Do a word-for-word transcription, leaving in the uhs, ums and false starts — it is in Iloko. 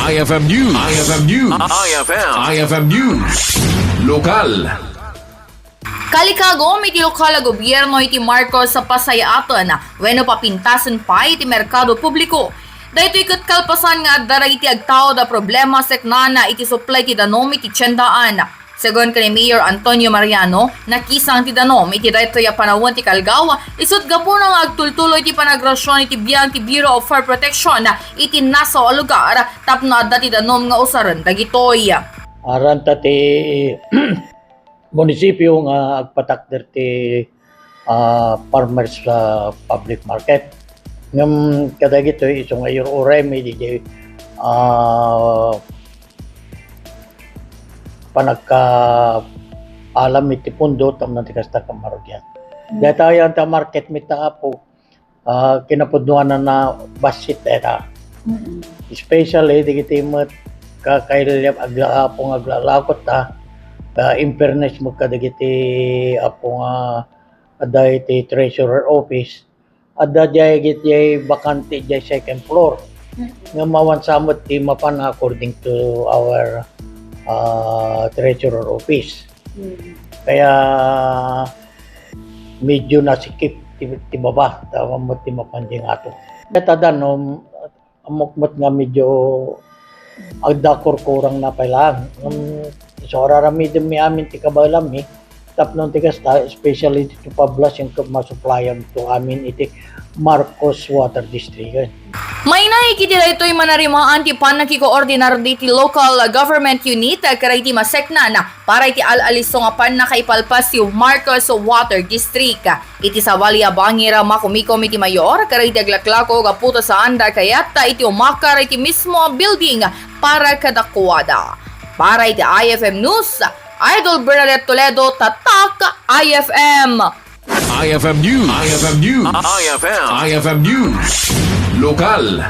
I F M News. I F M News. I F M. I F M News. Lokal. Kalikagom iti lokal a gobierno iti Marcos a pasayaaten wenno papintasen pay iti merkado publiko. Daytoy ket kalpasan nga adda dagiti agtaud a problema seknana iti supply ti danum iti tiendaan. Segun ken ni Mayor Antonio Mariano, nakisang ti danum iti daytoy a panawen ti Calgao, isut' gapuna nga agtultuloy ti panagrasion iti biag ti Bureau of Fire Protection iti nasao a lugar tapno adda ti danum nga usaren dagitoy. Aranta ti munisipio nga agpatakder ti, ah, farmers, ah, public market. Ngem kadagitoy isu nga iyur-uray mi diay, ah, panagkaalam iti pundo tapno ti kasta ket marugian. Mm. Dayta ayan ta market mi ta, Apo, ah, kinapudnoanna bassit dayta. Mm. Especially dagiti met kakailliam agla-, Apo nga aglalakot ta, ah, in fairness met kadagiti Apo nga adda iti treasurer office, adda diay git diay bakante diay second floor. Mm. Nga mawan sa met ti mapan according to our, ah, treasurer office. Mm. Kaya medyo nasikip ti, ti baba, ta awan met ti mapan diay ngato. Kaya ta danum, ammok met nga medyo adda kurkurang na pay laeng. Ngem isu a ar-aramidem mi amin ti kabaelan mi, tapno ti kasta, especially ti pablas, ket masupplyan to amin iti Marcos Water District. Mainayek iti daytoy manarimaan ti pannakikoordinar diti local government unit kadagiti maseknan para iti al-aliso nga pannakaipalpas ti Marcos Water District. Iti sabali a bangir, makumikom iti mayor kadagiti aglaklako gapu ta saanda kayatta iti umakar iti mismo a building para kadakuada. Para iti I F M News, Idol Bernadette Toledo, Tatak I F M. I F M News. I F M News. I F M. I F M News. Lokal.